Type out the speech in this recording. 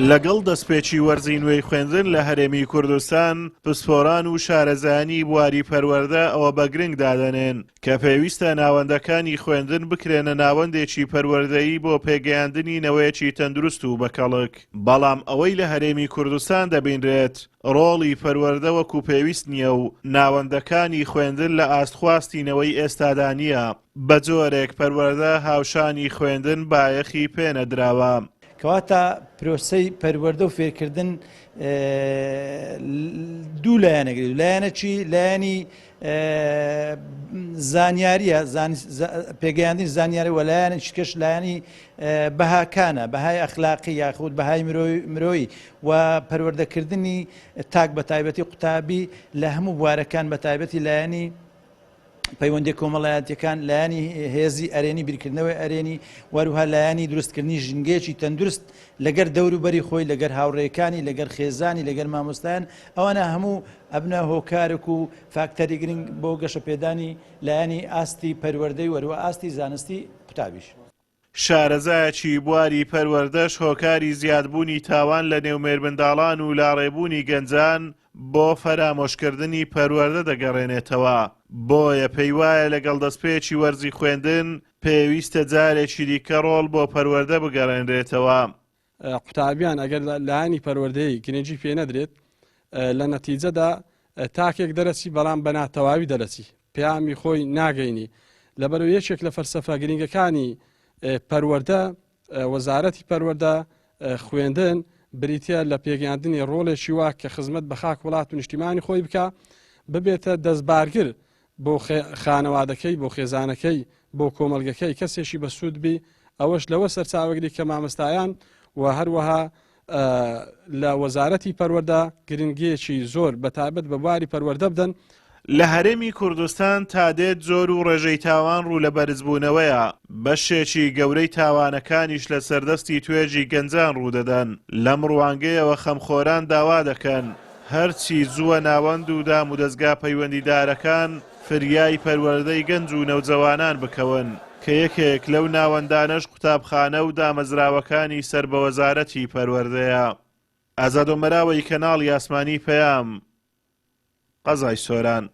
لەگەڵ دەستپێکی وەرزی نوێی خوێندن لە هەرێمی کوردستان، پسپۆران و شارەزایانی بواری پەروەردە ئەوە بە گرنگ دادەنێن کە پێویستە ناوەندەکانی خوێندن بکرێنە ناوەندێکی پەروەردەیی بۆ پێگەیاندنی نەوەیەکی تەندروست و بەکەڵک، بەڵام ئەوەی لە هەرێمی کوردستان دەبینرێت ڕۆڵی پەروەردە وەکو پێویست نییە و ناوەندەکانی خوێندن لە ئاست خواستی نەوەی ئێستادا نییە، بەجۆرێک پەروەردە هاوشانی خوێندن بایەخی پێنەدراوە. کەواتە پرۆسەی پەروەردە و فێرکردن دوو لایەنەگرێت لایەنەکی لایەنی زانیاریە پێگەیاندنی زانیاری و لایەنێکی کەش لایەنی بەهاکانە بەهای ئەخلاقی یاخود بەهای مرۆیی و پەروەردەکردنی تاک بە تایبەتی قوتابی لە هەموو بوارەکان بە تایبەتی لایەنی پەیوەندیە کۆمەڵایەتیەکان، لایەنی هێزی ئەرێنی، بیرکردنەوەی ئەرێنی، وەروها لایەنی دروستکردنی ژینگەیەکی تەندروست لەگەر دەوروبەری خۆی، لەگەر هاوڕێکانی، لەگەر خێزانی، لەگەر مامۆستایان، ئەوانە هەموو ئەبنە هۆکارێک و فاکتەری گرنگ بۆ گەشەپێدانی لایەنی ئاستی پەروەردەی وەروە ئاستی زانستی قوتابیش. شارەزایەکی بواری پەروەردەش هۆکاری زیادبوونی تاوان لە نێو مێرمنداڵان و لاڕێبوونی گەنجان بۆ فەرامۆشکردنی پەروەردە دەگەڕێنێتەوە، بۆیە پێیوایە لەگەڵ دەستپێکی وەرزی خوێندن پێویستە جارێکی دیکە ڕۆڵ بۆ پەروەردە بگەڕێنرێتەوە. قوتابیان ئەگەر لایەنی پەروەردەیی گرنگی پێ نەدرێت لە نەتیجەدا تاکێک دەرەچی بەڵام بە ناتەواوی دەرەچی پەیامی خۆی ناگەینی لەبەرو یەکێک لە فەلسەفە گرنگەکانی پەروەردە وەزارەتی پەروەردە خوێندن بریتە لە پێگەیاندنی ڕۆڵێکی وا کە خزمەت بە خاک وڵات و نیشتیمانی خۆی بکە ببێتە دەستبارگر بۆ خانەوادەکەی، بۆ خێزانەکەی، بۆ کۆمەڵگەکەی کەسێکی بەسوود بی، ئەوەش لەوە سەرچاوەگری کە مامۆستایان و هەروەها لە وەزارەتی پەروەردە گرنگیەکی زۆر بە تایبەت بە بواری پەروەردە بدەن. لە هەرێمی کوردستان تا دێت جۆر و ڕێژەی تاوان ڕوو لە بەرزبوونەوەیە، بەشێکی گەورەی تاوانەکانیش لە سەردەستی توێژی گەنجان ڕوودەدەن، لەم ڕوانگەیەوە خەمخۆران داوا دەکەن، هەرچی زووە ناوەند و دامودەزگا پەیوەندیدارەکان فریای پەروەردەی گەنج و نەوجەوانان بکەون، کە یەکێک لەو ناوەندانەش قوتابخانە و دامەزراوەکانی سەر بە وەزارەتی پەروەردەیە. ئازاد ئۆمەراوەی کەناڵی ئاسمانی پەیام، قەزای سۆران.